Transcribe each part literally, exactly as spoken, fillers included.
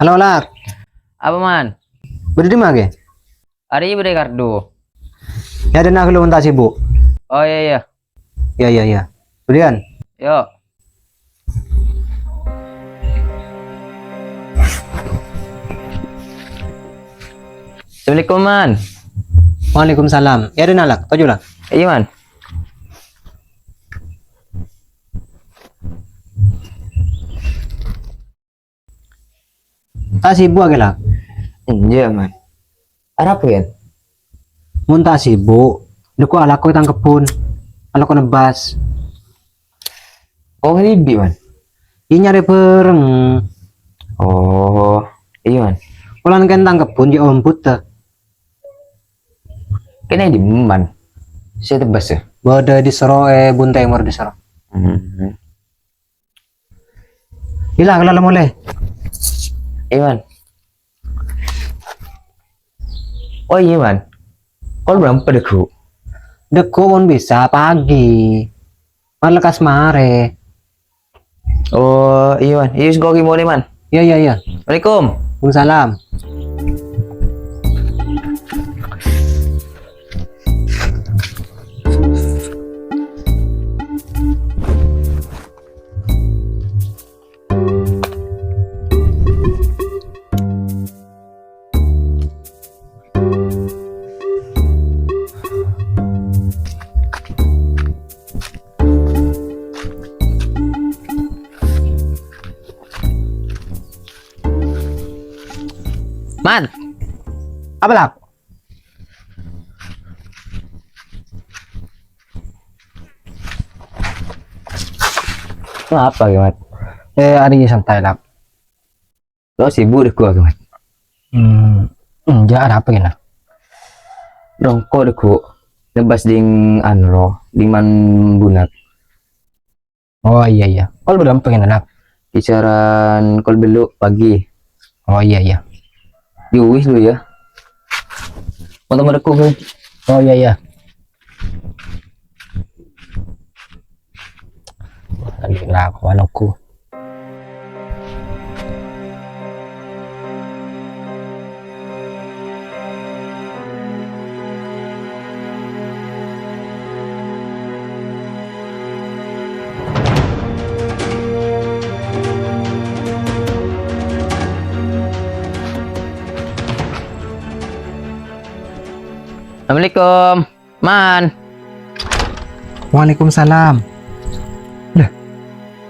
Halo, Lak. Apa, Man? Bâdâ dimma, Kè? Arèya bâdâ è kardu. Yâ, dâna ghâllu, mon ta' sibuk. Oh, iyâ, iyâ. Yâ, yâ, yâ. Bâdâ, yân. Yo. Assalamualaikum, Man. Waalaikumsalam. Yâ, dâna, Lak. Toju', Lak. Iyâ, Man. Ta' sibuk, Kè, Lak? Enjâ', Man. Arapa, yân? Mon ta' sibuk, dâgghu' alako è tang kebbhun. Alako nebbhâs. Oh, ngèdibi', Man? Iyâ, nyarè bhâreng. Oh, iyâ, Man. Polana kèng tang kebbhun, yâ, ombut, ta. Kèng è dimma, Man? Sè tebbhâs, yâ? Bâdâ è dissa rowa, è Bun Tèmor dissa rowa. Hmm. Iyâ, Lak, la molè. Iyâ, Man. Oh, iyâ, Man. Kol bârâmpa dâgghu'? Dâgghu' mon bisa pagi. Mar lekkas marè. Oh, iyâ, Man. Iyâ, wis, engko' ghi' molè, Man. Iyâ, iyâ, iyâ. Assalamualaikum. Waalaikumsalam. Man, apa, Lak? Kenapa, Mat? Eh, arèya santai, Lak. Lo sibuk dâgghu' aku, Mat. Hmm, enjâ', arapa kèna? Rongko' dâgghu', nebbhâs ding anu ro, ding Man Bunak. Oh, iyâ, iyâ. Kol bârâmpa kèna, Lak? Kisaran kol bâllu' pagi. Oh, iyâ, iyâ. Yowis lu ya. Mantap dâgghu', Bun. Oh, iyâ, iyâ. Lagi lakowan aku. Assalamualaikum. Man. Waalaikumsalam. Lah,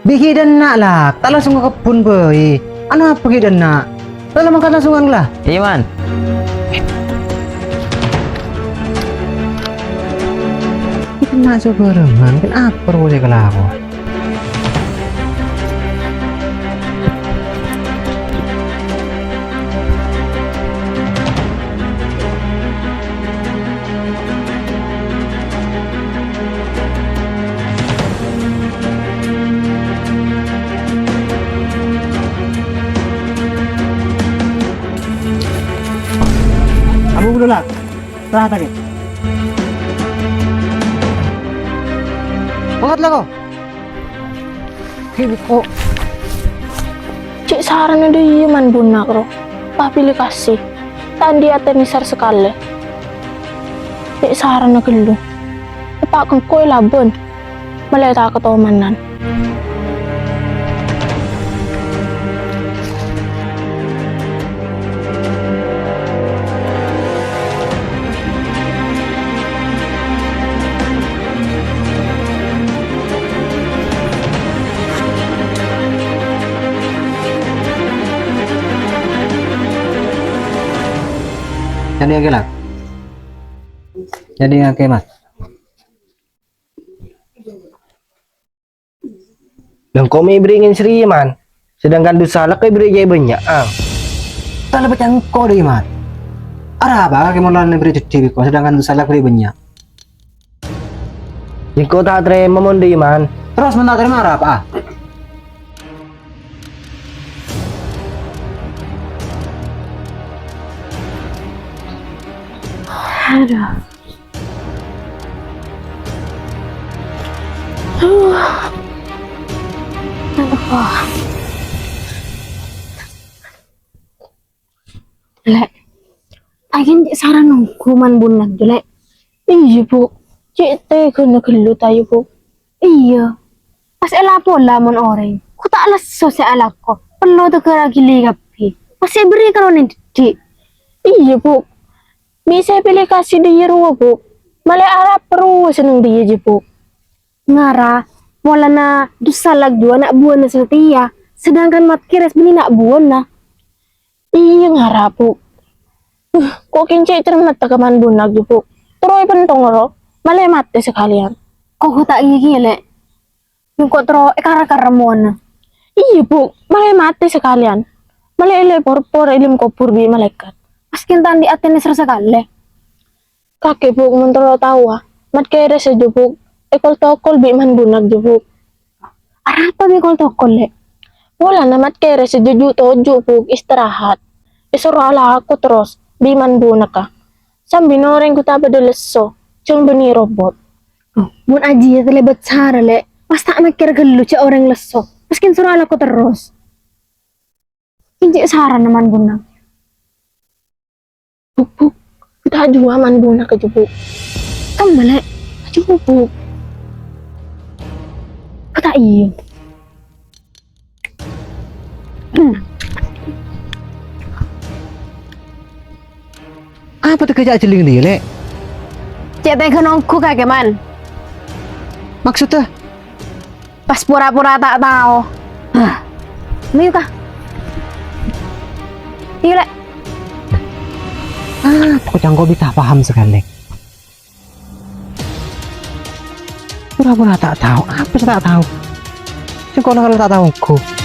bi' ghi' dâ' enna', Lak? Ta' langsung ka kebbhun bhâi. Anu apa ghi' dâ' enna'? Ta' la mangkat langsungan, la? Iyâ, Man. Ghi' dâ' enna' sabârângan, kèng apa rowa sè èkalako? Abu dulu, Lak. Istirahat lagi. Banget lah kau. Sibuk kok. Cè' sarana dâ' iyâ Man Bunak ro. Pas pilih kasih. Ta' andi' atè nèsèr sakalè. Cè' sarana ghâllu. Eppa' kengko è labân. Malè ta' katomanan. Jadi, oke lah. Jadi, oke, Mas. Lengko me' bherri'en sèrèya, Man. Sedangkan dhusa la' bherri' jâ' bânnya', ah. Ta' la pècangko dâ' Man. Arapa kakè mon la bherri' dhâddhi bi' ko, sedangkan dhusa la' bherri' bânnya'? Jâ' ko ta' tarèma mon dâ' Man. Terros mon ta' tarèma arapa, ah? Aduh. Aduh. Lè', agen cè' sara nongghu man Buna jâ, Lè'. Iyâ, Bu'. Cè' tegghâna ghâllu ta' iyâ, Bu'? Iyâ. Pas èlapo la mon orèng. Ko' ta' lesso sè alako. Pello tegghârâ ghili kabbhi. Pas èberri' karo nèng dhiddhi'. Iyâ, Bu'. Mè' sè èpèlè kasè dhâjâ rowa, Bu'. Malè arapa rowa sè neng dhâjâ jâ, Bu'. Ngara, polana dusa laju ana' buwâna satèya, sedangkan Mat Keres bânnè na' buwâna. Iyâ ngara, Bu'. Huh, ko' kèng cè' cermetta ka man Buna jâ, Bu'. Terro èpèntong ro, malè matè sakalèyan. Ko' ta' iyâ kèya, Lè'. Engko' terro èkara-kara mowana. Iyâ, Bu', malè matè sakalèyan. Malè èlè por-por è dâlem kobhur bi' malaèkat. Maskèn ta' andi' atèna sara sakalè. Kakè, Bu', mon terro taowa, Mat Keres jâ, Bu', èkol-tokol bi' man Buna jâ, Bu'. Arapa bi' kol-tokol, Lè'? Polana Mat Keres jâ ju'-toju', Bu', istirahat. Èsoro alako terros bi' man Buna ka. Sambina orèng ghun ta' bâdâ lesso, jhâng bânnè robot. Oh, mon ajiyâ talèbât sara, Lè', pas ta' mèkkèr ghâllu jâ' orèng lesso, maskèn soro alako terros. Kèng cè' sarana man Buna. Bu', Bu', ta' ajuwâ man Buna ka jâ, Bu'. Kemma, Lè'? Ajuwâ, Bu'. Ko' ta' iyâ. Hmm. Apa tegghâ ca' jhelling dhiyâ, Lè'? Cè' tegghâ nongghu kakè, Man. Maksudda? Pas pura-pura ta' tao. Hah. Mayu, Ka. Iyâ, Lè'. Ah, pokok cangko bisa paham sakalè. Pura-pura ta' tao. Apa sè ta' tao? Sèngko' la ta' tao ongghu.